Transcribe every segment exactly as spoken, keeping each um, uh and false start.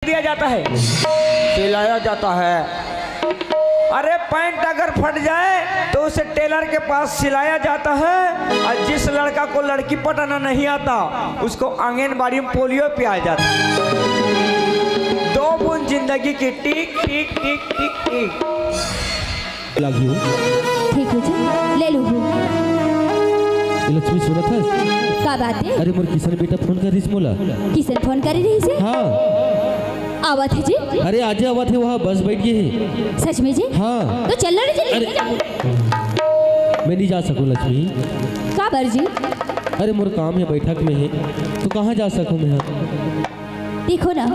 दिया जाता है, सिलाया जाता है। अरे, पैंट अगर फट जाए तो उसे टेलर के पास सिलाया जाता है, और जिस लड़का को लड़की पटाना नहीं आता, उसको आंगनबाड़ी में पोलियो पियाया जाता है। दो बूंद जिंदगी की, टिक टिक टिक टिक टिक। लागियो। ठीक हे जी, ले लूहूँ। ए लक्ष्मी, सुनत हस? का बात हे? अरे, मोर किशन बेटा फोन करिस मोला। किशन फोन करे रहिस हे? हाँ। आवत हे जी? अरे, आजे आवत हे, वहाँ बस बैठ गे हे। सच में जी? हाँ। तो चल ना रे जी, ले अरे, जा। मैं नहीं जा सकूँ लक्ष्मी। काबर जी? अरे, मोर काम हे, बैठक में हे, तो कहाँ जा सकूँ मैं? देखो ना,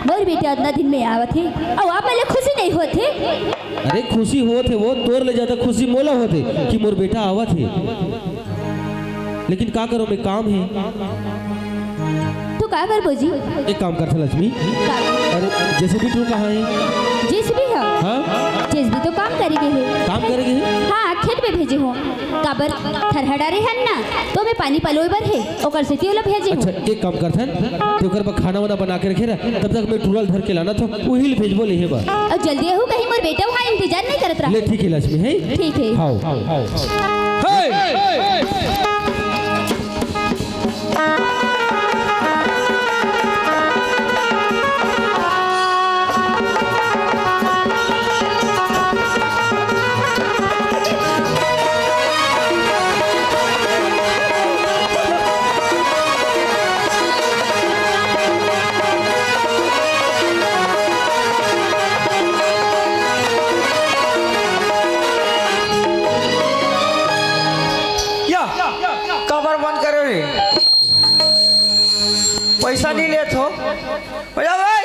मोर बेटा अतना दिन में आवत हे, अउ आप मन ला खुशी नहीं होत हे? अरे, खुशी होत हे वो, तोर ले ज्यादा खुशी मोला होत हे कि मोर बेटा आवत हे। लेकिन का करों, मैं काम हे। तो का करबो जी? एक काम करथन लक्ष्मी। का? अरे, जेसीबी टू कहाँ हे? जेसीबी हे? हाँ? जेसीबी तो काम करे गे हे। काम करे गे हे? हाँ, खेत में भेजे हों। काबर, थरहा डारे हन ना, तो मैं पानी पलोय बर हे, ओकर सेती ओला भेजे हों। अच्छा, एक काम करथन, ते ओकर बर खाना वाना बना के रखे रह, तब तक मैं टूरा ल धर के लानथों, उही ल भेजबो लेहे बर। अउ जल्दी आहू, कहीं मोर बेटा वहाँ इंतजार नहीं करत रहा। ले, ठीक हे लक्ष्मी, हे? ठीक हे। हाँ। हे! या, काबर बंद करे रे? पैसा नहीं लेत हो? बजा भाई।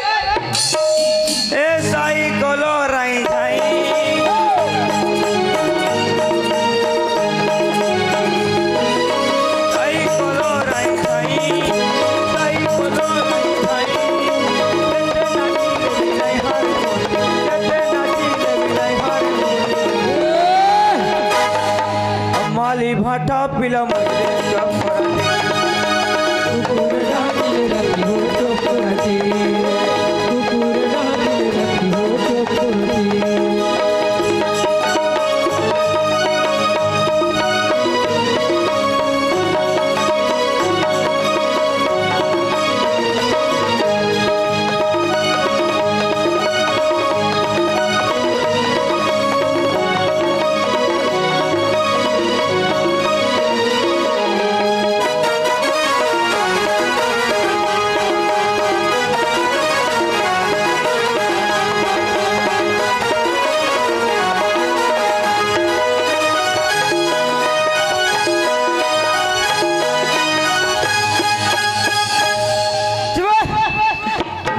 ए साई कोलो राई धाई। साई कोलो राई धाई। साई कोलो राई धाई। जते नाची ले बिलाई हार मोरे। जते नाची ले बिलाई हार मोरे। माली भाटा पिला मरे चपरा। कुकुर डांडिल रखी हो चोपराची, कुकुर डांडिल रखी हो चोपराची।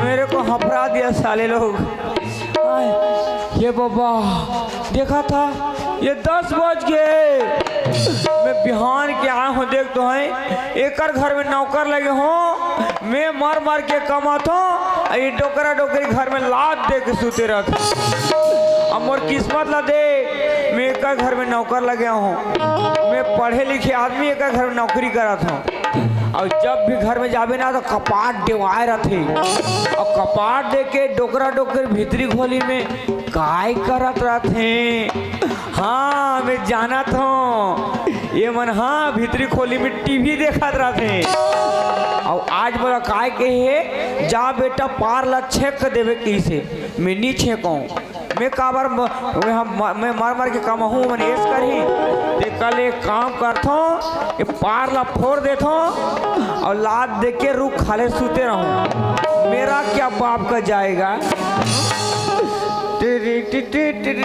मेरे को हफरा दिया साले लोग। आय, ये बाबा, देखा था, ये दस बज गे। मैं बिहान के आय हों, देख तो हे, एकर घर में नौकर लगे हों, मैं मर मर के कमाथों, अउ ये डोकरा डोकरी घर में लात दे के सूते रहत। अब मोर किस्मत ला दे, मैं एकर घर में नौकर लगे हों, मैं पढ़े लिखे आदमी एकर घर में नौकरी करत हों। अउ जब भी घर में जाबे ना, तो कपाट डेवाय रथे। अउ कपाट देख के डोकरा डोकरी भीतरी खोली में काय करत रथे? हाँ, मैं जानत हों, ये मन, हाँ, भीतरी खोली में टीवी देखत रथे। अउ आज मोला काय कहे हे, जा बेटा, पार ला छेक देबे कहिसे, मैं नी छेकों। मैं काबर म-, मैं हम, म-, मैं मर मर के कमाहूँ, मन ऐस करही। ते कल एक काम करथों, ये पार ला फोर देथों अउ लात दे के रुख खाले सूते रहूँ। मेरा क्या बाप का जाएगा? टिरी टिटी टिरी।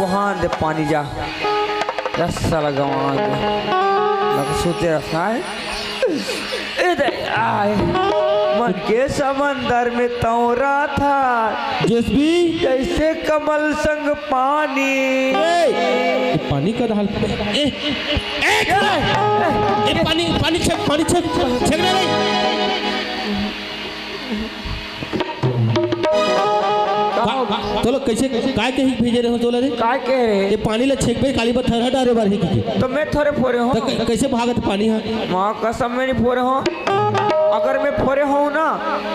वहाँ दे पानी जा। रस्सा लगा वहाँ दे। लग सूते रखना है। ए दे, आय। मन के समंदर में तौरा था। जेसबी। जैसे कमल संग पानी। ए, ये पानी का हाल। ए, ए, ए, ए, पानी, पानी छेक, पानी छेक, छेक रे भाई। कइसे, काय कहि भेजे रहे हो तोला रे? काय कहे रहे? ये पानी ला छेकबे काली बर थरहा डारे बर हे कि? तो मैं थोड़े फोरे हों। तो कै-, कइसे भागत पानी ह? माँ कसम, मैं नहीं फोरे हों। अगर मैं फोरे हों ना,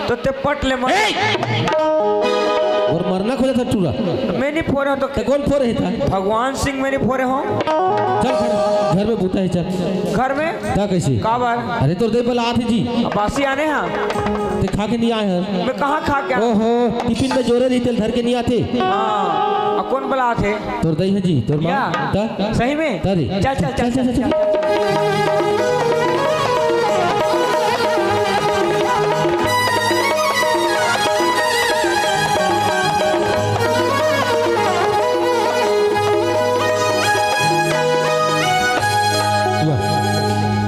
तो ते पट ले मर। ए! अउ मरना खोजत हस टूरा। मैं नहीं फोरे हों तो तो कौन फोरे हे था? भगवान सिंह मैं नहीं फोरे हों। चल घर, घर में बूता हे, चल। घर में? त कइसे? काबर? अरे तोर दई बलात हे जी। अब बासी आने हा। ते खा के नहीं आए हस। मैं कहाँ खा के आऊँ? ओहो, टिफिन में जोरे रही, तेल धर के नहीं आते। हाँ, अब कौन बलात हे? तोर दई हे जी, तोर माँ। या? त? सही में? त रे। चल, चल, चल, चल, चल, चल, चल। चल। या।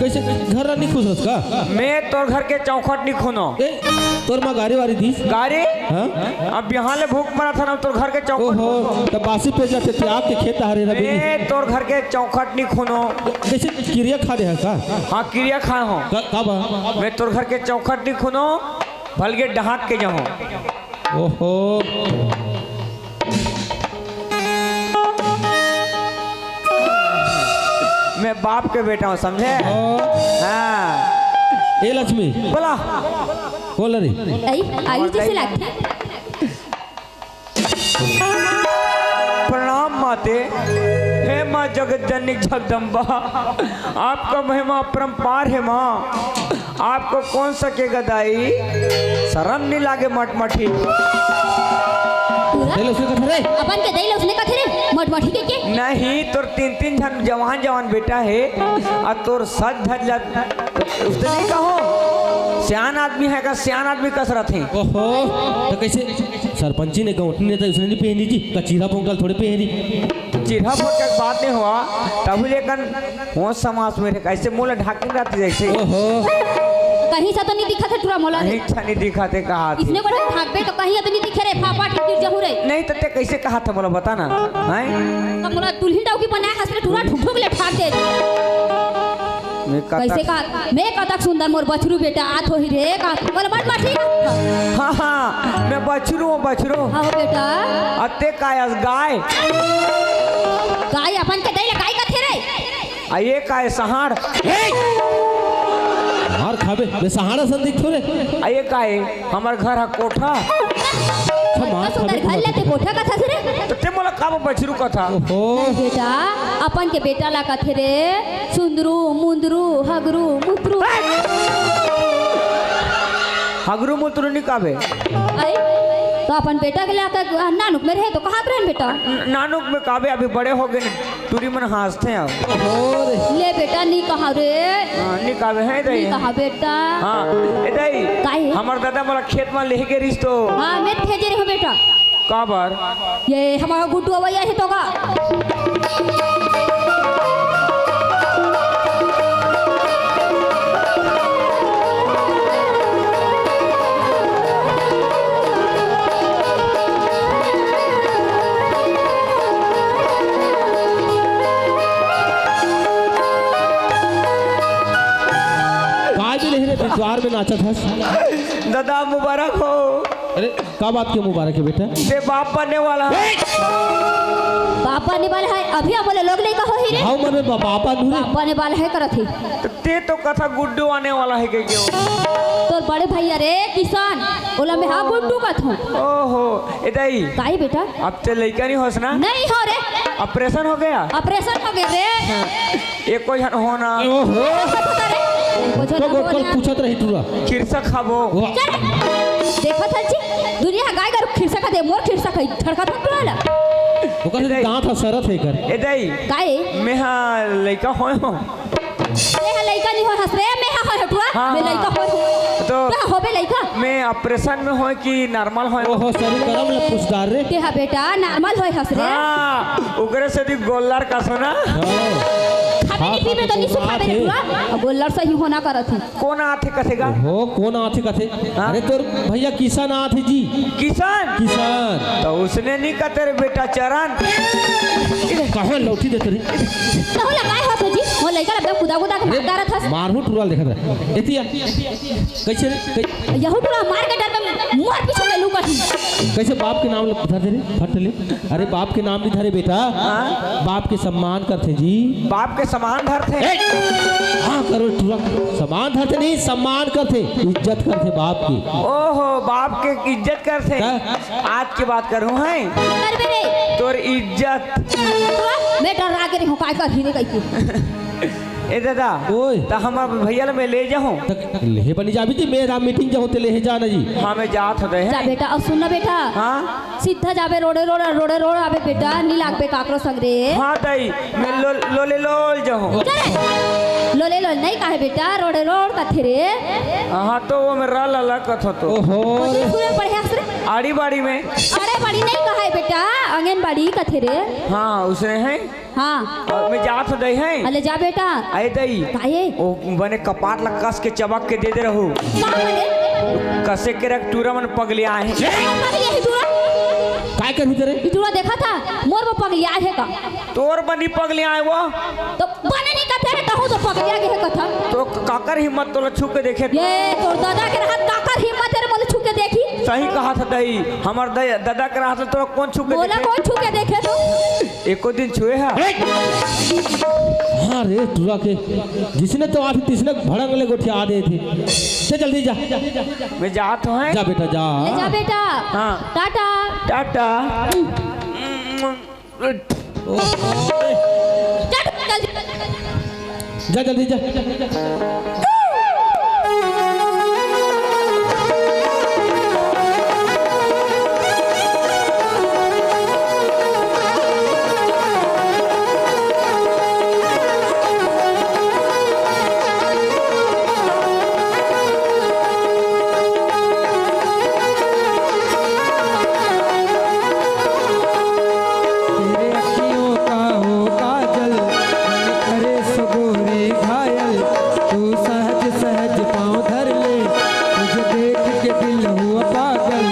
कइसे, घर ला नहीं खुसरस का? मैं तोर घर के चौखट नहीं खुनो। ए, तोर माँ गारी वारी दीस? गारी? हाँ? अब बिहान ले भूख मरत हे ना, तोर घर के चौखट ओहो, खुनो। त बासी पे जाते त्याग के खेत हरे रबी। मैं तोर घर के चौखट नहीं खुनो। कइसे, किरिया खा दे हे का? हाँ, किरिया खाए हों। का, का बा? मैं तोर घर के चौखट नहीं खुनो, भलके डहाक के जाहूँ। ओहो। मैं बाप के बेटा हों, समझे? ओ। हाँ। ए लक्ष्मी। बोला। बोल रे। आई, आयु जैसे लगथे। प्रणाम माते। हे माँ जगत जननी जगदम्बा, आपका महिमा अपरंपार हे माँ। आपको कौन सकेगा दाई? शरम नहीं लागे मटमठी? तोरा? दई ल उसने कथे रे। अपन के दई ल उसने कथे रे, मटमठी के के? नहीं, तोर तीन तीन झन जवान जवान बेटा हे, अउ तोर सज धज ल उसने नहीं कहो। सियान आदमी हे का, सियान आदमी कस रथे। ओहो, त कइसे सरपंची ने गौंठनी ने त उसने नहीं पहनी जी, कचीरा पोंकल थोड़े पहनी। चिरहा पोंकल के बात नहीं हुआ, तभी लेकिन होश समाज में रहे, कइसे मुँह ला ढाक के रखते जैसे। ओहो। कहीं से तो नहीं दिखत हे टूरा मोला रे। कहीं से नहीं दिखत हे कहा थी। इसने को ढाकबे तो कहीं तो नहीं दिखे रे, फाफा टिक टिक जहू रे। नहीं तो ते कइसे कहा था मोला बता ना, हैं? तो मोला दुल्हन डौकी बनाए हंस रे टूरा, ठुक ठुक ले ढाक दे। मैं कतक कइसे कहा? मैं कतक सुंदर मोर बछरू बेटा आत होही रे का? बोल मटमठी। हाँ, हाँ, मैं बछरू हों, बछरू। हाँ हो बेटा। अते काय अस गाय? गाय अपन के दई ल गाय कथे रे। आ ये काय सहाड़? ए! मार खाबे, मैं सहाड़ा सन दिखथों रे। आ ये काय? हमर घर हा कोठा। अच्छा, मार सुंदर खाबे, घर मार लेते खाबे। कोठा कथा थे रे। तो ते मोला का बछरू कथा? ओहो। नहीं बेटा, अपन के बेटा ला कथे रे, सुंदरू, मुंदरू, हगरू, मुतरू। हगरू मुतरू नहीं काबे। आई, तो अपन बेटा के ला के नानुक में रहे तो कहाँ पे रहन बेटा? न-, नानुक में काबे, अभी बड़े हो गए न। टूरी मन हाँसथे अब। ओहो रे। ले बेटा, नी कहा रे। हाँ, नी कहा हे दाई। नी कहा बेटा। हाँ, ए दाई, का हे? हमर दादा मोला खेत म लेहे गे रिहिस तो। हाँ, मैं भेजे रहे हो बेटा। काबर? ये हमारा गुड्डू अवैया हे तो का? काय भी नहीं रे, द्वार में नाचत हस। दादा मुबारक हो। अरे, का बात के मुबारक हे बेटा? ते बाप बनने वाला हे। बाप बनने वाला हे, अभी हमन लोग लइका होही रे। हाँ, मन में बा-, बाप बनू रे। बाप बनने वाला हे करत हे। ते तो कथा गुड्डू आने वाला हे कहिके। तोर बड़े भैया रे किसान, ओला मैं हा गुड्डू कथों। ओहो, ए दाई। काहे बेटा? अब ते लइका नहीं होस ना? नहीं हो रे। ऑपरेशन हो गया? ऑपरेशन हो गया रे। एको झन होना। ओहो। एको झन तो गोटकल होना। पूछत रही टूरा। खिरसा खाबो। वाह। चल। देखत हस जी, दुनिया गाय गरु खिरसा खा दे, मोर खिरसा खाई, धड़का थक वाला। ओकर ए दाई। दांत ह सरत हे कर। ए दाई। काहे? मैं हा लइका होय हो। मैं हा लइका नहीं होय हस रे, मैं हा होय हटुआ, हाँ, मैं हाँ। लइका होय हो। तो तैं हा होबे लइका? मैं ऑपरेशन में होय कि नॉर्मल होय? ओहो, सरी करम ले पूछदार रे। तैं हा बेटा नॉर्मल होय हस रे। हाँ, ओकरे से भी गोल्लर का सुना। हाँ। खाबे नहीं पीबे तो नहीं सुखाबे रे टूरा। अब गोल्लर सही होना करत हे। कोन आथे कथे गा? हो, कोन आथे कथे? हाँ? अरे तोर भैया किसान आथे जी। किसान? किसान। तो उसने नहीं कथे रे बेटा चरण। कहाँ लौटी दे तेरी? तहु लगाए हो तो जी, मोर लइका ल एकदम कुदा कुदा के मार डारत हस। मारहूं टुरा ल देखत रह। एती आ। कइसे रे? कइ- यहू टुरा मार के डर में मोर पीछे में लुकत ही। कइसे बाप के नाम ल धर दे रे? फट ले। अरे बाप के नाम नहीं धरे बेटा। हाँ? बाप के सम्मान करथे जी। बाप के सम्मान धरथे? ए! हाँ करो टुरा। सम्मान धरथे नहीं, सम्मान करथे। इज्जत करथे बाप की। ओहो, बाप के इज्जत करथे। का? आज के बात करूं है। करबे रे। तोर इज्जत। मैं डर्रा गे रेहेंव, काय करही रे कहिके। ए दादा, ओए। त हमर भैया ल मैं ले जाहूं। त लेहे बनी जाबे जी, मैं राम मीटिंग जाहूं ते लेहे जाना जी। हाँ, मैं जात हों दे। जा बेटा, अब सुन ना बेटा। हाँ? सीधा जाबे रोड़े रोड़, रोड़े रोड़ आबे बेटा, नी लागबे काकरो संग रे। हाँ दाई, मैं लो-, लोले लोल जाहूं। जा रे। लोले लोल नहीं काहे बेटा, रोड़े रोड़ कथे रे। हाँ, तो वो मैं रा ला ला कथों तो। ओहो। कौन स्कूल में पढ़े हस रे? आड़ी बाड़ी में। अरे बाड़ी नहीं कहे बेटा, आंगनबाड़ी कथे रे। हाँ, उसने है। हाँ। अउ मैं जात हों दे है। अले जा बेटा। अरे दई। काहे? ओ बने कपाट ला कस के चबक के दे दे रहू। का बने? कसे के रख टूरा मन पगले आहे। का पगले हे टूरा? काय करही तेरे? ई टूरा देखा था? मोर वो पगले आहे का? तोर बनी पगले आहे वो। तो बने नहीं कथे रे, कहूँ तो पगले आगे है कथा। तो काकर हिम्मत तोला छू के देखे? ये तोर दादा के रहत काकर हिम्मत है रे, मोला छू के देखी? सही कहा था दई, हमर दई, दादा के रहत तोला कौन छू के मोला देखे? कौन छू के देखे तो? एको दिन छुए हा? हाँ रे टुरा के, जिसने तो आथे तिसने भड़ंग ले गोठिया देथे। चल जल्दी जा। मैं जात हों। जा बेटा जा। ले जा बेटा। हाँ। टाटा। टाटा। ओहो। चल जल्दी। जा जल्दी जा। तेरे अखियों का हो काजल, मन करे सो गोरी घायल, तू सहज सहज पाँव धर ले, तुझे देख के दिल हुआ पागल।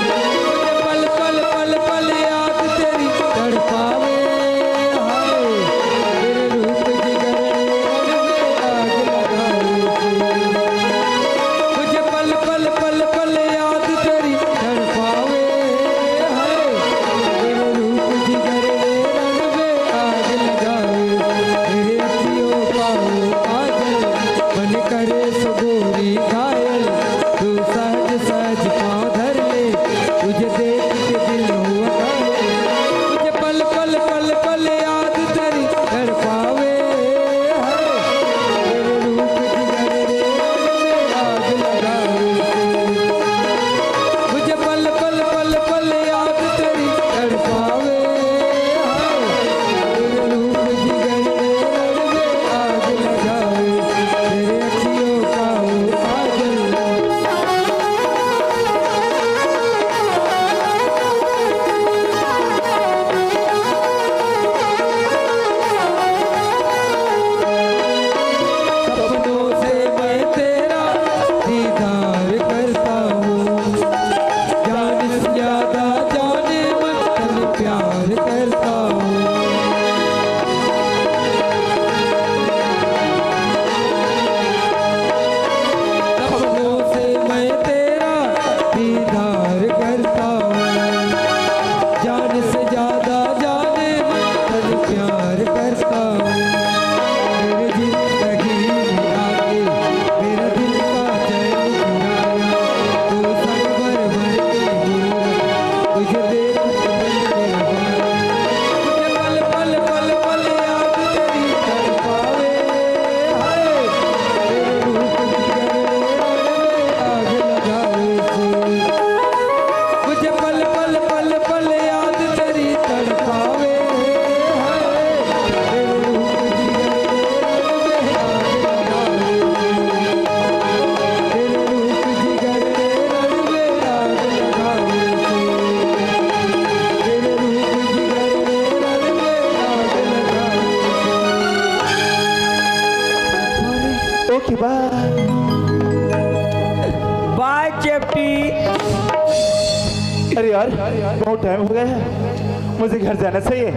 मुझे पल पल पल पल याद तेरी तड़पावे, हाय, तेरे रूप जिगर में आग लगावे। मुझे पल पल पल पल याद तेरी तड़पावे, हाय, तेरे रूप जिगर में रण में आग लगावे। तेरे अखियों का हो काजल, मन करे सो गोरी घायल, तू सहज सहज पाँव धर ले, तुझे देख के दिल हुआ घायल। मुझे पल पल पल पल याद तेरी तड़पावे, हाय, तेरे रूप जिगर रे रंग में आग लगावे। मुझे पल पल पल पल याद तेरी तड़पावे, हाय, तेरे रूप जिगर रे रंग में आग लगावे। तेरे अखियों का हो काजल। सपनों से मैं तेरा दीदार करता हूँ, जान से ज्यादा जाने मन तन प्यार करता हूँ। सपनों से मैं तेरा दीदार करता हूँ, जान से ज्यादा जाने मन तन प्यार करता हूँ। मेरी जिंदगी में आके मेरा दिल का चैन चुराया, तू संग भर भर के बोला, तुझे देख के दिल मेरा बाया। मुझे पल पल पल पल याद तेरी तड़पावे, हाय, तेरे रूप जिगर में आग लगावे से। मुझे पल पल पल पल याद तेरी तड़पावे, हाय, तेरे रूप जिगर में आग लगावे से। तेरे रूप जिगर में रण में आग लगावे से। तेरे रूप जिगर में रण में आग लगावे से। ओके, बाय। बाय चेपटी। अरे यार, बहुत टाइम हो गया है, मुझे घर जाना चाहिए।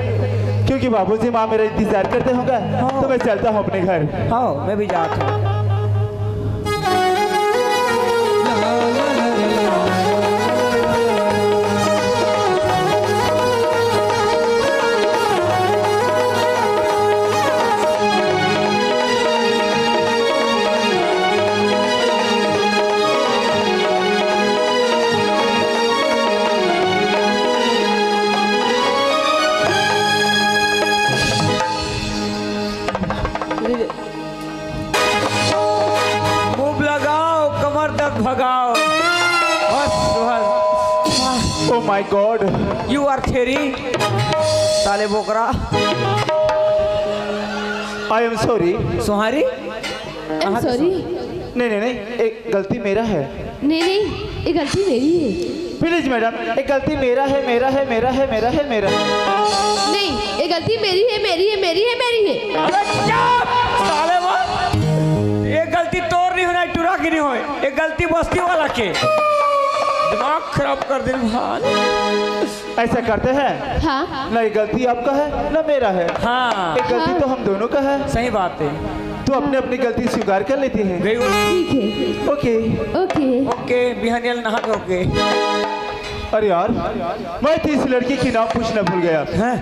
क्योंकि बाबूजी माँ मेरा इंतजार करते होंगे, हाँ। तो मैं चलता हूँ अपने घर। हाँ, मैं भी जाता हूँ। मुंह लगाओ, कमर दर्द भगाओ। बस, बस। Oh my God! You are theory, साले बोकरा। I am sorry. सोहारी? I'm sorry। नहीं, नहीं, नहीं, एक गलती मेरा है। नहीं, नहीं, ये गलती मेरी है। प्लीज मैडम, ये गलती मेरा है, मेरा है, मेरा है, मेरा है, मेरा है। नहीं, ये गलती मेरी है, मेरी है, मेरी है, मेरी है। अबे चुप! साले वो, ये गलती तोर नहीं होना, टुरा की नहीं होए, ये गलती बस्ती वाला के। दिमाग खराब कर दे भाई। ऐसा करते हैं? हाँ। ना ये गलती आपका है, ना मेरा है। हाँ। ये गलती हाँ। तो हम दोनों का है। सही बात है। तो अपनी अपनी गलती स्वीकार कर लेते हैं। गई वो। ठीक है। ओके। ओके। ओके, बिहानियल नहा धो के। अरे यार, मैं तो इस लड़की की नाम पूछना भूल गया। हैं?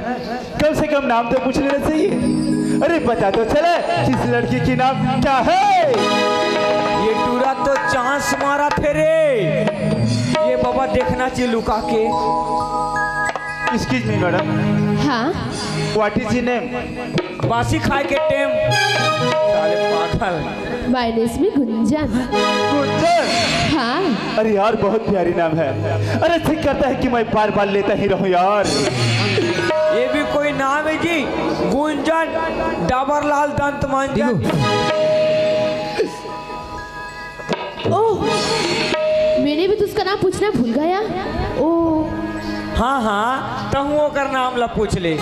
कम से कम नाम तो पूछ लेना चाहिए। अरे पता तो चले कि इस लड़की की नाम क्या है। ये टूरा तो चांस मारा थे रे। ये बाबा देखना चाहिए लुका के। Excuse me, madam. हाँ। What is your name? बासी खाए के टेम। साले पागल। My name is गुंजन। गुंजन? हाँ। अरे यार, बहुत प्यारी नाम है। अरे, जी करता है कि मैं बार बार लेता ही रहूं यार। ये भी कोई नाम है जी? गुंजन, डाबरलाल दंत मंजन। ओह, मैंने भी तो उसका नाम पूछना भूल गया। ओह। हाँ, हाँ, तहूँ ओकर नाम ला पूछ ले।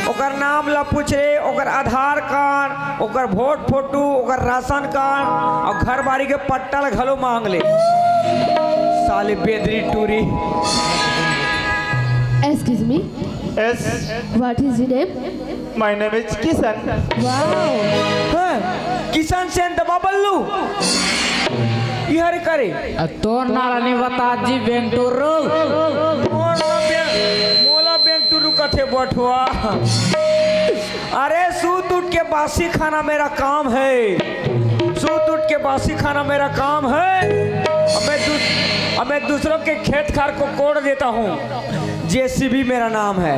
ओकर नाम ला पूछ ले, ओकर आधार कार्ड, ओकर वोट फोटो, ओकर राशन कार्ड अउ घर बारी के पट्टा ला घलो मांग ले। साले बेदरी टूरी। Excuse me. Yes. What is your name? My name is Kishan. Wow. हाँ, किशन सेन दबा बल्लू। इहर करे। आ, तोर नारा नहीं बता जी, बेंगटुरु। मोर ना बे-, मोला बेंगटुरु कथे बठवा। अरे, सूत उठ के बासी खाना मेरा काम है। सूत उठ के बासी खाना मेरा काम है। अब मैं दूस-, अब मैं दूसरों के खेत खार को कोड़ देता हूँ। जेसीबी मेरा नाम है।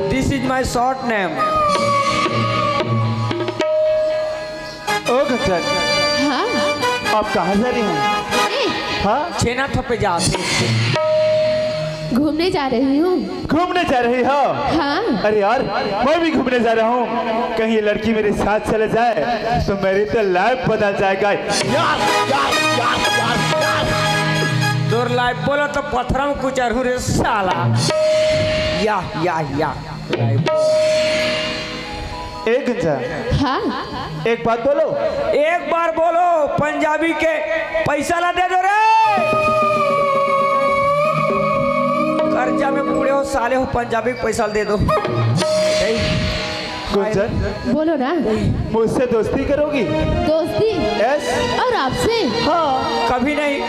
This is my short name. ओ गुंजन, हाँ? आप कहाँ जा रही हैं? ए, हाँ? छेना थपे जाते। घूमने जा रही हूँ। घूमने जा रही हो? हाँ। अरे यार, मैं भी घूमने जा रहा हूँ। कहीं ये लड़की मेरे साथ चले जाए तो मेरी तो लाइफ बदल जाएगा। यार, यार, यार, यार, यार। तोर लाइफ बोला तो पत्थर में कुचर हूँ रे साला। या, या, या। लाइफ। ए गुंजा, हाँ। एक बात बोलो। एक बार बोलो, पंजाबी के पैसा ला दे दो रे। कर्जा में बूड़े हो साले हो, पंजाबी के पैसा ला दे दो। ए, गुंजन, बोलो ना। मुझसे दोस्ती करोगी? दोस्ती? यस। और आपसे? हाँ। कभी नहीं।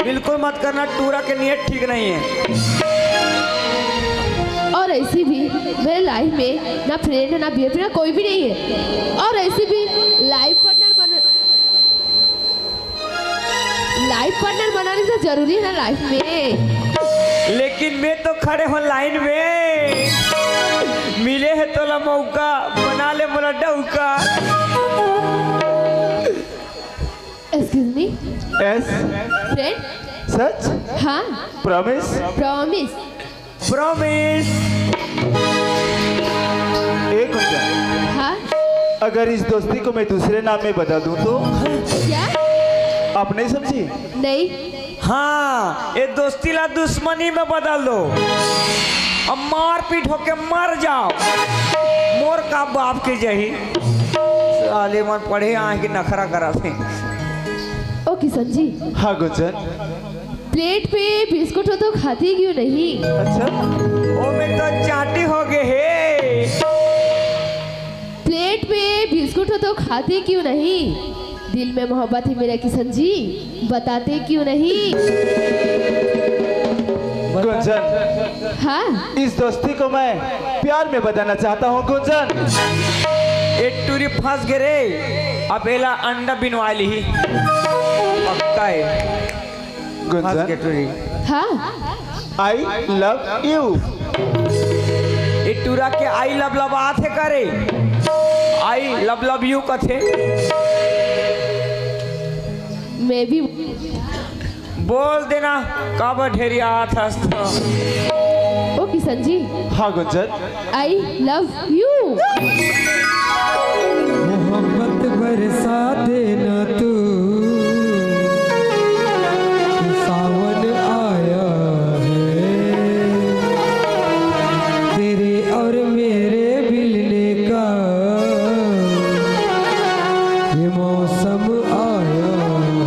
बिल्कुल मत करना, टूरा के नियत ठीक नहीं है। और ऐसी भी मेरे लाइफ में ना फ्रेंड, ना बीएफ, ना कोई भी नहीं है। और ऐसी भी लाइफ पार्टनर बन, लाइफ पार्टनर बनाने से जरूरी है ना लाइफ में। लेकिन मैं तो खड़े हूँ लाइन में, मिले है तोला मौका, बना ले मोला डौका। Excuse me. यस। फ्रेंड? सच? हाँ। प्रॉमिस? प्रॉमिस। प्रॉमिस। एक मिनट। हाँ। अगर इस दोस्ती को मैं दूसरे नाम में बदल दूं तो? क्या? आप नहीं समझी? नहीं। हाँ, ये दोस्ती ला दुश्मनी में बदल दो। अब मारपीट होके मर जाओ। मोर का बाप के जही। साले मन पढ़े आए के नखरा करा थे। ओ किशन जी। हाँ गुंजन। प्लेट पे बिस्कुट हो तो खाती क्यों नहीं? अच्छा। ओमे तो चांटी हो गे हे। प्लेट पे बिस्कुट हो तो खाती क्यों नहीं? दिल में मोहब्बत है मेरा किशन जी, बताते क्यों नहीं? गुंजन, हाँ। इस दोस्ती को मैं प्यार में बदलना चाहता हूँ गुंजन। ए टूरी फंस गे रे, अब एला अंडा बिनवा ली। पक्का है। गुंजन। फंस गे टूरी। हाँ। I love you। ए टूरा के आई लव लव आथे करे। आई लव लव यू कथे। मैं भी बोल देना, काबर ढेरिया आथस त। ओ किशन जी। हाँ गुंजन। I love you। मोहब्बत बरसा देना तू, सावन आया है, तेरे और मेरे मिलने का ये मौसम आया है।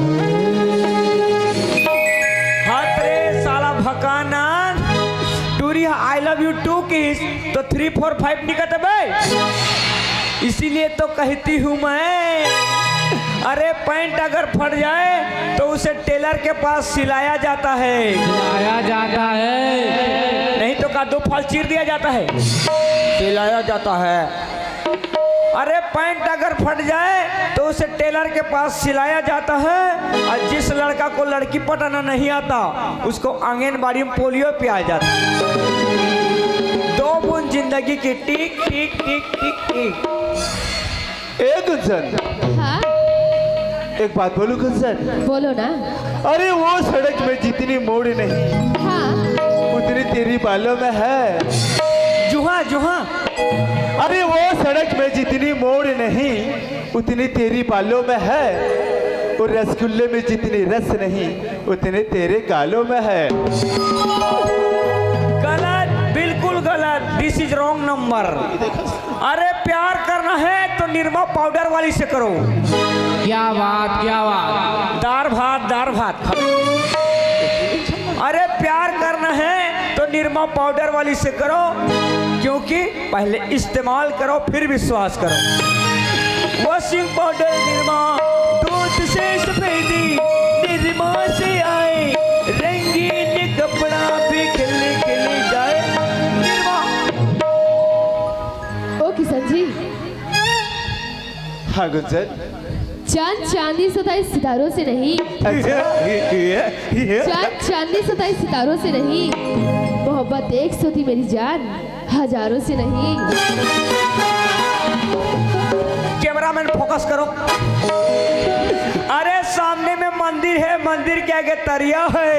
हट रे साला भकानंद, टूरी ह I love you too किहिस तो three four five निकत बे। इसीलिए तो कहती हूँ मैं, अरे पैंट अगर फट जाए तो उसे टेलर के पास सिलाया जाता है। सिलाया जाता है। नहीं तो का दो फाल चीर दिया जाता है। सिलाया जाता है। अरे पैंट अगर फट जाए तो उसे टेलर के पास सिलाया जाता है, और जिस लड़का को लड़की पटाना नहीं आता उसको आंगनबाड़ी में पोलियो पियाया जाता है। दो बूंद जिंदगी की टिक टिक टिक टिक टिक। ए गुंजन, हाँ। एक बात बोलूं गुंजन? बोलो ना। अरे वो सड़क में जितनी मोड़ नहीं, हाँ। उतनी तेरी बालों में है। जुहा जुहा। अरे वो सड़क में जितनी मोड़ नहीं, उतनी तेरी बालों में है। और रसगुल्ले में जितनी रस नहीं, उतने तेरे गालों में है। गलत, बिल्कुल गलत। This is wrong number। अरे प्यार करना है तो निरमा पाउडर वाली से करो। क्या बात, क्या बात। दार भात, दार भात। अरे प्यार करना है तो निरमा पाउडर वाली से करो, क्योंकि पहले इस्तेमाल करो फिर विश्वास करो। वॉशिंग पाउडर निरमा, दूध से सफेदी निरमा से आए, रंगीन कपड़ा भी खिल खिल जाए। निरमा। ओ किशन जी। हाँ गुंजन। चांद चांदनी सताए सितारों से नहीं। अच्छा। ये, ये, ये। चांद चांदनी सताए सितारों से नहीं। मोहब्बत एक सौ थी मेरी जान, हजारों से नहीं। कैमरामैन फोकस करो। अरे सामने में मंदिर है, मंदिर के आगे तरिया है।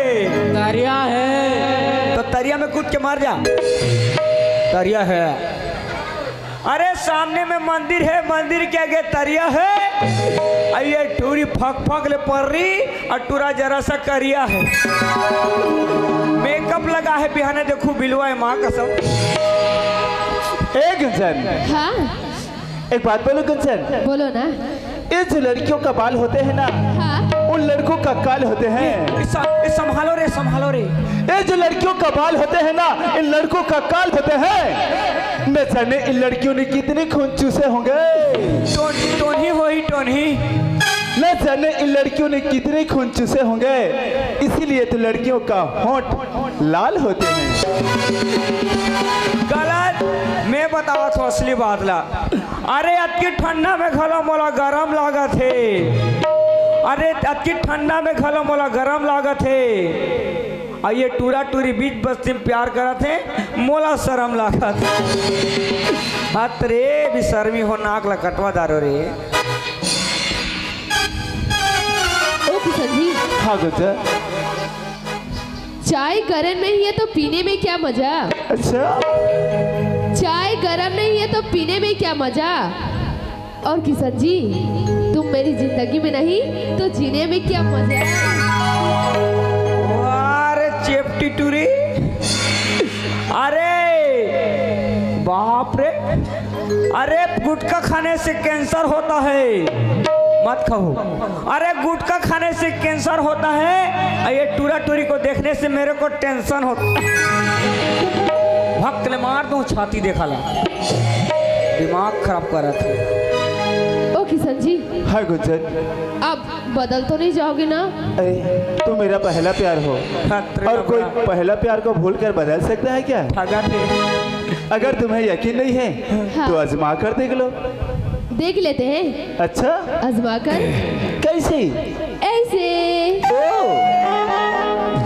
तरिया है। तो तरिया में कूद के मर जा। तरिया है। अरे सामने में मंदिर है, मंदिर के आगे तरिया है। अउ ये टूरी फक फक ले पर्री अउ टूरा जरा सा करिया है। मेकअप लगा है, बिहाने देखू बिलवा है, माँ कसम। ए गुंजन। हाँ। एक बात बोलूं गुंजन? बोलो ना। ये जो लड़कियों का बाल होते हैं ना, हाँ। उन लड़कों का काल होते हैं। ये, ये स-, ये संभालो रे, संभालो रे। ये जो लड़कियों का बाल होते हैं ना, इन लड़कों का काल होते हैं। न जाने इन लड़कियों ने कितने खून चूसे होंगे। टोन-, टोन्ही होई, टोन्ही। न जाने इन लड़कियों ने कितने खून चूसे होंगे, इसीलिए तो लड़कियों का होंठ लाल होते हैं। गलत, मैं बतावत हूँ असली बात ला। अरे अतकी ठंडा में घलो मोला गरम लागत हे। अरे अतकी ठंडा में घलो मोला गरम लागत हे। अउ ये टूरा टूरी बीच बस्ती में प्यार करत हे, मोला शरम लागत हे। हत रे, बेशर्मी हो, नाक ला कटवा डारो रे। ओ किशन जी। हाँ गुंजन। चाय गरम नहीं है तो पीने में क्या मजा। अच्छा। चाय गरम नहीं है तो पीने में क्या मजा। और किशन जी, तुम मेरी जिंदगी में नहीं तो जीने में क्या मजा। वाह रे चेपटी टूरी। अरे बाप रे। अरे गुटखा खाने से कैंसर होता है, मत खाओ। अरे गुटखा खाने से कैंसर होता है, ये टूरा टूरी को देखने से मेरे को टेंशन होता। भक्क ले मार दूं छाती, देखा ला, दिमाग खराब करत हे। ओ किशन जी, हाँ गुंजन। अब बदल तो नहीं जाओगे ना? अरे, तुम मेरा पहला प्यार हो। खतरे और कोई अपना। पहला प्यार को भूल कर बदल सकता है क्या? ठगा थे। अगर तुम्हें यकीन नहीं है, हाँ। तो आजमा कर देख लो। देख लेते हैं। अच्छा? आजमा कर। कैसे? ऐसे। ओ।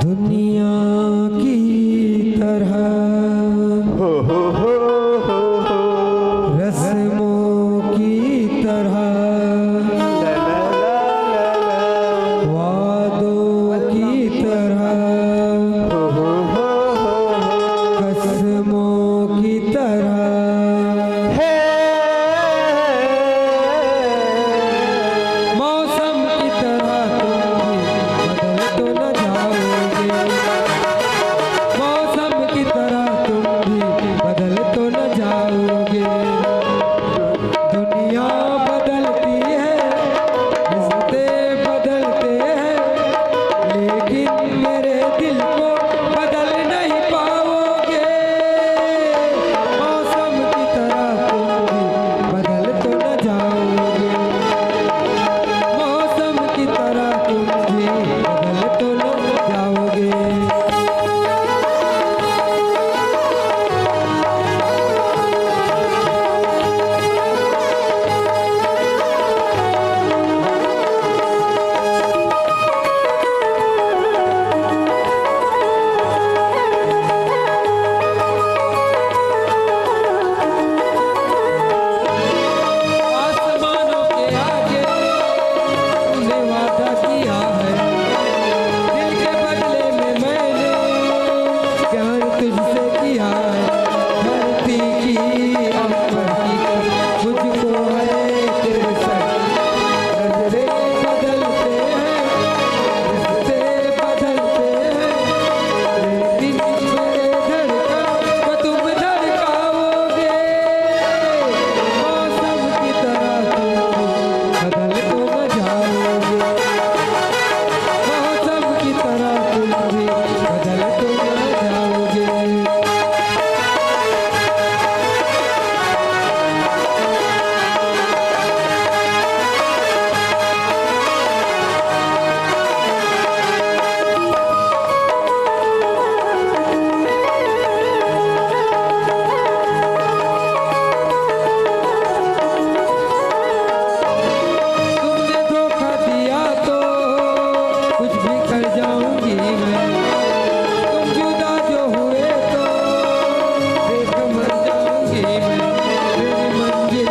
दुनिया की तरह, हो, हो, हो, हो, हो। रस्मों की तरह, ला, ला, ला, ला, ला। वादों की तरह, हो, हो, हो, हो, हो। कसमों की तरह, हे। मौसम की तरह तुम भी बदल तो न जाओगे। मौसम की तरह तुम भी बदल तो न जाओगे। दुनिया बदलती है, रिश्ते बदलते हैं, लेकिन मेरे दिल को बदल नहीं पाओगे। मौसम की तरह तुम भी बदल तो न जाओगे। मौसम की तरह तुम भी बदल तो न जाओगे। आसमानों के आगे तूने वादा किया है, दिल के बदले में मैंने प्यार तुझसे किया है। धरती की अंबर की मुझको हर एक नजर, नजरें बदलते हैं, रिश्ते बदलते हैं, लेकिन मेरे धड़कन को तुम धड़काओगे। मौसम की तरह तुम बदल तो न जाओगे। मौसम की तरह तुम भी बदल तो न जाओगे। तुमने धोखा दिया तो कुछ भी कर जाऊंगी मैं। तुम जुदा जो हुए तो देख मर जाऊंगी मैं। मेरी मंजिल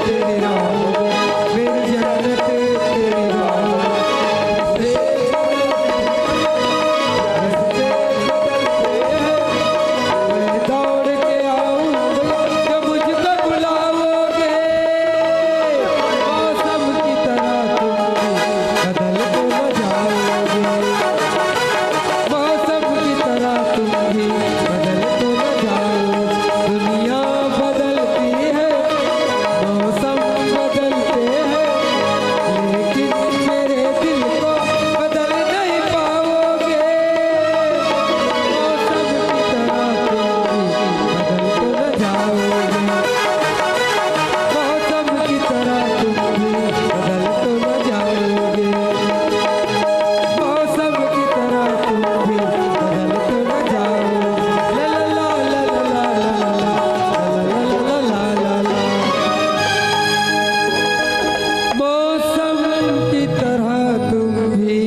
तेरी राहों में, मेरी जन्नत तेरी बाहों में। रास्ते बदलते हैं, मैं दौड़ के आऊंगा जो मुझको बुलाओगे। मौसम की तरह तुम भी बदल तो न जाओगे। मौसम की तरह तुम भी बदल तो न जाओगे। दुनिया बदलती है, मौसम बदलते हैं, लेकिन मेरे दिल को बदल नहीं पाओगे। मौसम की तरह तुम भी बदल तो न जाओगे। मौसम की तरह तुम भी बदल तो न जाओगे। मौसम की तरह तुम भी बदल तो न जाओगे। ला ला ला ला ला ला ला ला। मौसम की तरह तुम भी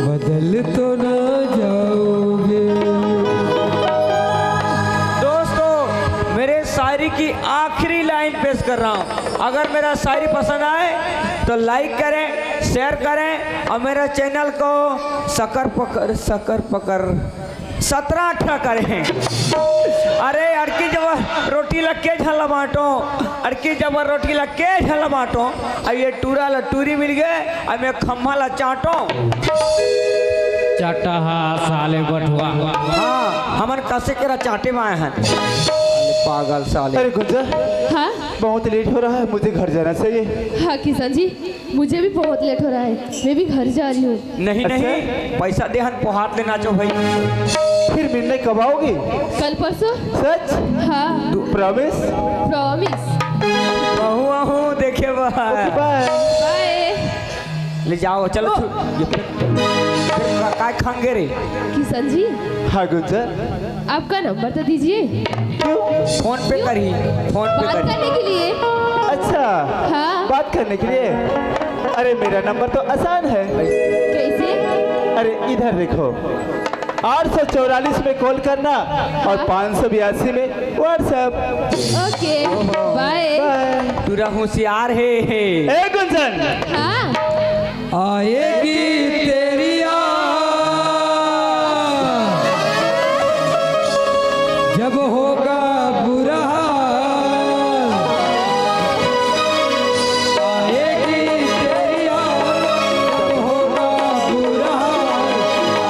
बदल तो ना जाओगे। दोस्तों, मेरे शायरी की आखिरी लाइन पेश कर रहा हूँ। अगर मेरा शायरी पसंद आए तो लाइक करें, शेयर करें और मेरे चैनल को सकर पकर, सकर पकर सतरा अठरा करे। अरे अड़की जबर रोटी ल के झन ल बांटो, अड़की जबर रोटी ल के झन ल बांटो। अब ये टूरा ल टूरी मिल गए, अब मैं खम्मा ल चाटो। चाटा हा साले बठुआ। हाँ, हमन कसे केरा चाटे में आए हैं। पागल साले। अरे गुंजा, हाँ। बहुत लेट हो रहा है, मुझे घर जाना चाहिए। हाँ किशन जी, मुझे भी बहुत लेट हो रहा है, मैं भी घर जा रही हूँ। नहीं, अच्छा? नहीं, पैसा दे हन, पोहात ले नाचो भाई। फिर मिलने कब आओगी? कल परसों। सच? हाँ। प्रॉमिस? प्रॉमिस। बहू, आहू देखे बा। ओके, बाय। बाय। ले जाओ, चलो। ओ। छु-, ये फिर, फिर का-, काय खंगे रे? किशन जी। हाँ गुंजा। आपका नंबर तो दीजिए। क्यों? फोन पे करी, फोन पे बात करी। करने के लिए। अच्छा। हाँ। बात करने के लिए। अरे, मेरा नंबर तो आसान है। कैसे? अरे, इधर देखो, आठ सौ चौवालीस में कॉल करना और हाँ। पाँच सौ बयासी में WhatsApp। ओके, बाय। बाय। पूरा होशियार है, है। ए गुंजन। हाँ। आएगी तेरी याद, जब होगा बुरा हाल। आएगी तेरी याद, जब होगा बुरा हाल।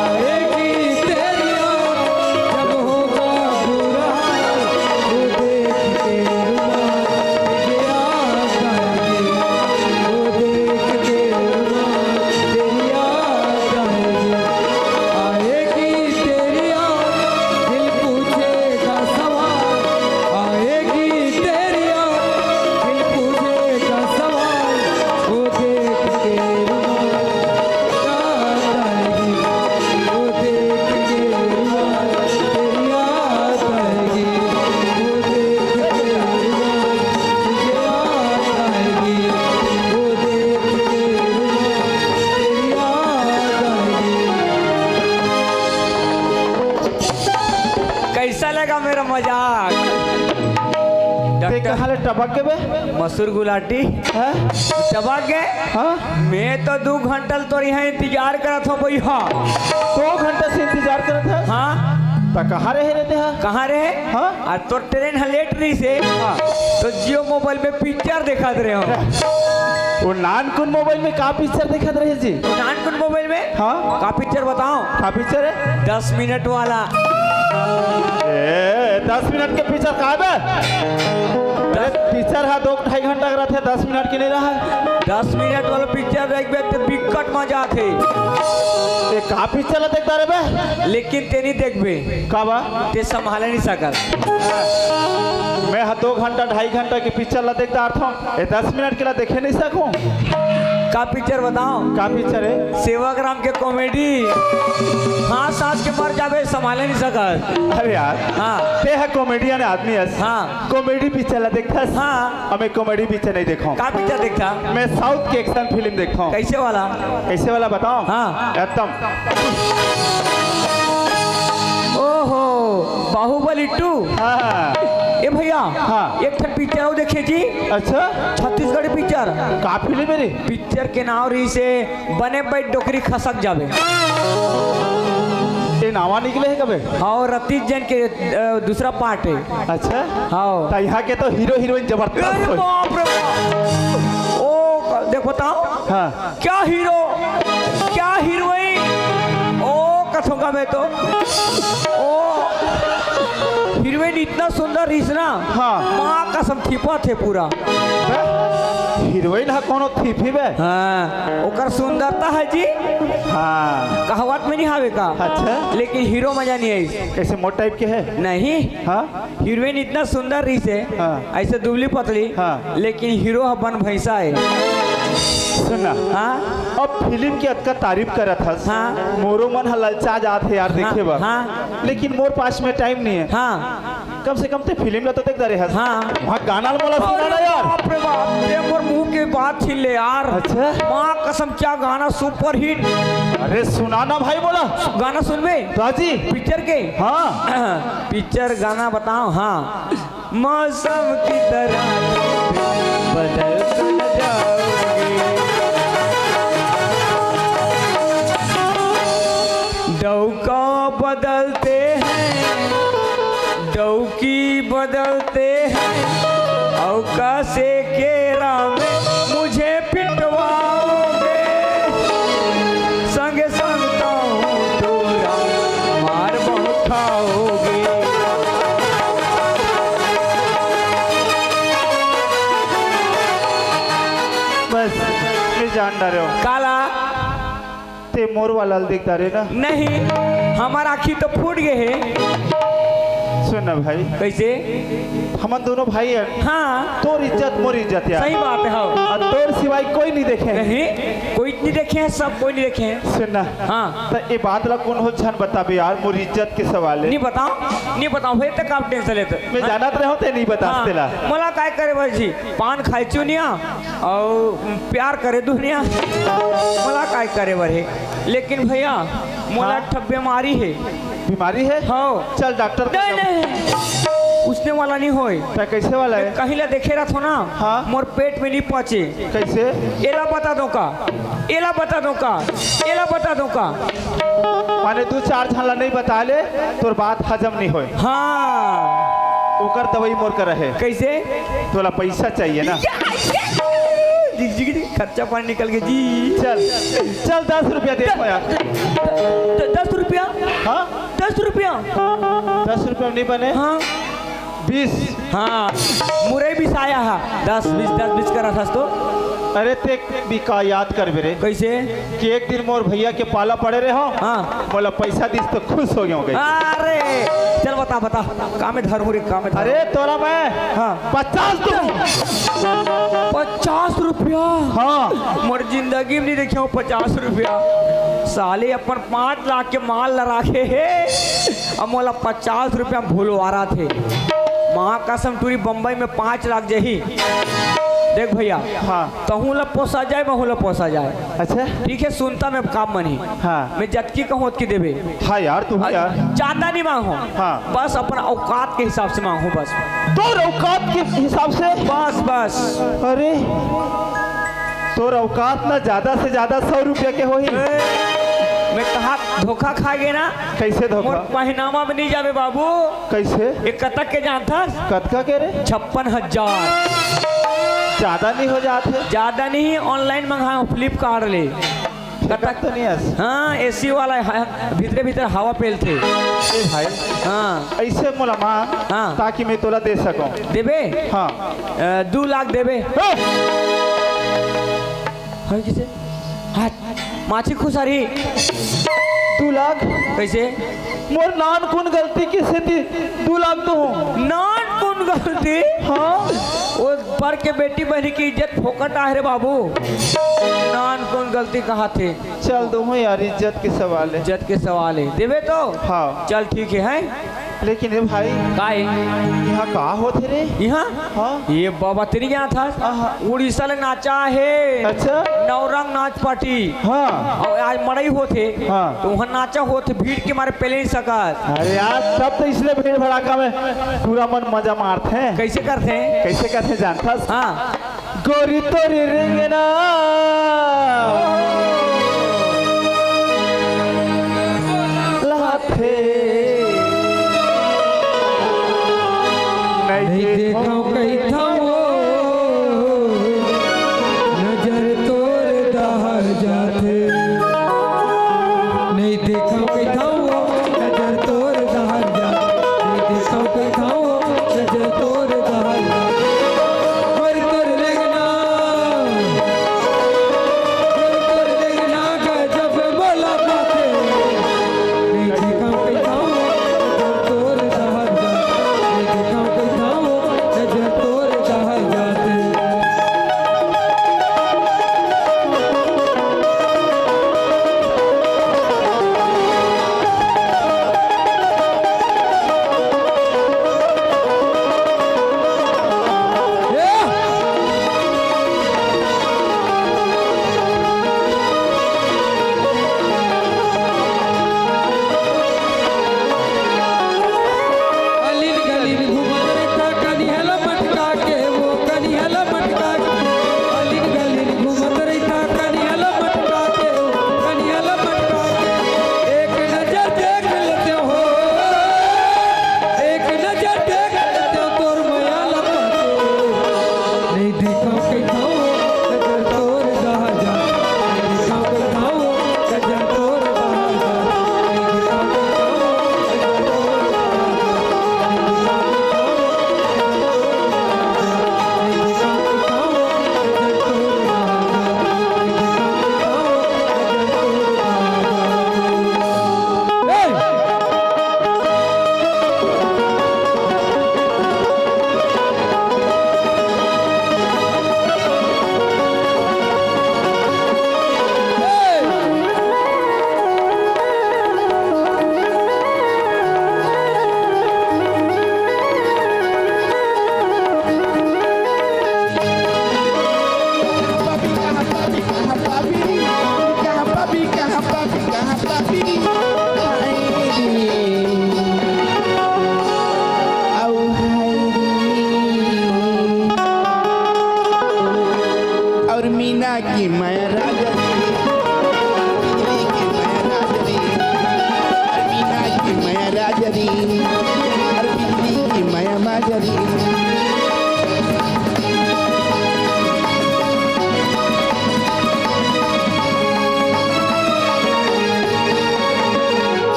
आएगी तेरी याद, जब होगा बुरा हाल। वो देख के रुमाल, तेरी याद आएगी। वो देख के रुमाल, तेरी याद आएगी। आएगी तेरी याद, दिल पूछेगा सवाल। आएगी तेरी याद, दिल पूछेगा सवाल। वो देख के रुमाल, याद आएगी। वो देख के रुमाल, तेरी याद आएगी। वो देख के रुमाल, तुझे याद आएगी। वो देख के रुमाल, तेरी याद आएगी। कैसा लगा मेरा मजाक? ते डॉक्टर कहाँ ले टपक के बे? मसूर गुलाटी। हैं? टपक गए? हाँ? मैं तो दू घंटा ले तोर यहाँ इंतजार करत हूँ भैया। दो घंटा से इंतजार करत है? हाँ। त कहाँ रहे रहते हैं? कहाँ रहे? हाँ? आ तोर ट्रेन ह लेट रहिसे, हाँ। तो जियो मोबाइल में पिक्चर देखत रहे हो। वो नानकुन मोबाइल में का पिक्चर देखत रहे जी? नानकुन मोबाइल में? हाँ। का पिक्चर बताओ? का पिक्चर है? दस मिनट वाला। ए, दस मिनट के पिक्चर का बे? अरे, पिक्चर है दो ढाई घंटा का रहता है, दस मिनट के नहीं रहा है। दस मिनट वाला पिक्चर देखबे तो बिकट मजा आथे। ए, का पिक्चर ला देखता रे बे? लेकिन ते नहीं देखबे। का बा? ते संभाले नहीं सकत। मैं ह दो घंटा, ढाई घंटा के पिक्चर ला देखता आ रहा हूँ। ए, दस मिनट के ला देखे नहीं सकूँ। का पिक्चर बताओ? का पिक्चर है? सेवक राम के कॉमेडी। हाँ, सांस के मर जाबे, संभाले नहीं सकत। अरे यार, हाँ। ते ह कॉमेडियन आदमी हस। हाँ। कॉमेडी पिक्चर ला देखथस? हाँ। अब मैं कॉमेडी पिक्चर नहीं देखा हूँ। का पिक्चर देखता? मैं साउथ के एक्शन फिल्म देखा हूँ। कैसे वाला? कैसे वाला बताओ? हाँ। एकदम। ओहो, बाहुबली टू। हाँ। ए भैया, हाँ। एक ठन पिक्चर अउ देखे जी। अच्छा? छत्तीसगढ़ी पिक्चर। का फिल्म है रे? पिक्चर के नाम रहिसे बने बैठ डोकरी खसक जाबे। ए नावा निकले है कबे? हाँ, रतीश जैन के, अ, दूसरा पार्ट है। अच्छा? हाँ। त यहाँ के तो हीरो हीरोइन जबरदस्त अरे होय। बाप रे बाप। ओ, देख बताओ। हाँ। क्या हीरो, क्या हीरोइन। ओ, कथों का मैं तो। ओ, हीरोइन इतना सुंदर रहिस ना। हाँ। माँ कसम थिपा थे पूरा। बे, हीरोइन ह कोनो थिपी बे? हाँ, ओकर सुंदरता है जी। हाँ। कहावत में नहीं हावे का? अच्छा। लेकिन हीरो मजा नहीं आई। कैसे मोट टाइप के है? नहीं। हाँ। हीरोइन इतना सुंदर रहिसे, हाँ। ऐसे दुबली पतली, हाँ। लेकिन हीरो ह बन भैंसा है। सुन ना, हाँ? अब फिल्म के अतका तारीफ करत हस, हाँ। मोरो मन ह ललचा जात है यार, हाँ, देखे बर। हाँ। लेकिन मोर पास में टाइम नहीं है। हाँ। कम से कम ते फिल्म ला तो देख डारे हस। हाँ। वहाँ गाना ल मोला सुना अरे ना यार। बाप रे बाप, ते मोर मुंह के बात छीन ले यार। अच्छा। माँ कसम, क्या गाना सुपरहिट। अरे सुना ना भाई, बोला। गाना सुनबे? राजी। पिक्चर के? हाँ। पिक्चर गाना बताओ, हाँ। मौसम की तरह बदल न जाओगे। डौका बदलते हैं, डौकी बदलते हैं, औका से केरा में मुझे पिटवाओगे। संग संग ताऊ टोरा मार बहुत खाओगे। अरे हो। काला? ते मोर वाला ल देख डारे ना। नहीं, हमर आँखी तो फूट गे हे। सुन ना भाई। कैसे? हमन दोनों भाई हैं। हाँ। तोर इज्जत मोर इज्जत यार। सही बात है, हाँ। अउ तोर सिवाय कोई नहीं देखे। नहीं, कोई नहीं देखे हैं, सब कोई नहीं देखे हैं। सुन ना। हाँ। त ए बात ला कोनो झन बताबे यार, मोर इज्जत के सवाल है। नहीं बताओ, नहीं बताओ भाई, त का tension लेते? मैं हाँ? जानत रहे हों ते नहीं बतास हाँ। तेला। मोला काय करे भाई जी, पान खाए चुनिया, अउ प्यार करे दुनिया, मोला काय करे बर हे। लेकिन भैया, मोला हाँ। एक ठो बीमारी हे। बीमारी हे? हाँ। चल डॉक्टर के नहीं, पास। नहीं, उसने वाला नहीं होय। त कैसे वाला हे? कहीं ला देखे रहा ना, हाँ। मोर पेट में नहीं पचे। कैसे? एला बता दो का, एला बता दो का, एला बता दो का। माने दू चार झन ला नहीं बता ले, तोर बात हजम नहीं होय। हाँ। ओकर दवाई मोर करा हे। कैसे? तोला पैसा चाहिए ना? जिग, जिग, जिग, खर्चा पानी निकल के जी। चल, चल, दस रुपया दे द-, यार। द-, द-, दस रुपया? हाँ? दस रुपया? दस रुपया नहीं बने? हाँ। बीस। हाँ, मुरई बिसाया हा। दस बीस, दस बीस करा था तो। अरे ते भी का याद करबे रे? कैसे? कि एक दिन मोर भैया के पाला पड़े रहे हो। हाँ। मोला पैसा दिस तो खुश हो गया हूँ कहीं। अरे, चल बता, बता। का में धर हूँ रे, का में धर? अरे तोला मैं हाँ। पचास दूँ। पचास रुपया? हाँ। मोर जिंदगी में नहीं देखे हूँ पचास रुपया। साले अपन पाँच लाख के माल ला राखे हे, अब मोला पचास रुपया भुलवारा थे। माँ कसम टूरी बम्बई में पाँच लाख जही। देख भैया, हाँ। तहूँ ला पोसा जाए, महूँ ला पोसा जाए। अच्छा। ठीक है, सुनता मैं काम मनी। हाँ। मैं जतकी कहूँ ओतकी देबे। हाँ यार, तू अ, यार। ज्यादा नहीं मांगो। हाँ। बस अपन औकात के हिसाब से मांगो बस। तोर औकात के हिसाब से? बस, बस। अरे, तोर औकात ना ज्यादा से ज्यादा सौ रुपया के होही। ए, मैं कहा धोखा खा गए ना। कैसे धोखा? मोर पहनावा में नहीं जावे बाबू। कैसे? एक कतक के जानथस? कतका के रे? छप्पन हजार। ज्यादा नहीं हो जात हे? ज्यादा नहीं, online मंगाए हूँ Flipkart ले। कतक तो नहीं हस? हाँ, AC वाला है, भीतरे भीतर हवा पेलथे। ए भाई, हाँ। ऐसे मोला मांग, हाँ। ताकि मैं तोला दे सकूं। देबे? हाँ। अ, दू लाख देबे। ए! हाँ, किसे? हाँ, माछी खुसारी। दू लाख? कैसे? मोर नान कुन गलती के सेती दू लाख तो हूँ। नान कुन गलती? हाँ। वो पर के बेटी बहनी की इज्जत फोकट आहे रे बाबू। नान कुन गलती कहा थे? चल दूँ यार, इज्जत के सवाल है। इज्जत के सवाल है, देबे तो? हाँ। चल ठीक है, हैं? लेकिन ए भाई, का है? यहाँ का होथे रे? यहाँ? हाँ। ये बाबा तेरी यहाँ था? आहा। उड़ीसा ले नाचा है। अच्छा। नवरंग नाच पार्टी। हाँ। अउ आज मड़ई होथे। हाँ। तो वहाँ नाचा होथे, भीड़ के मारे पहले नहीं सकत। अरे यार, तब तो इसलिए भीड़ भड़ाका में पूरा मन मजा मारथे। कैसे करथे? कैसे करथे जानथस? हाँ। गोरी तोरी रिंगना।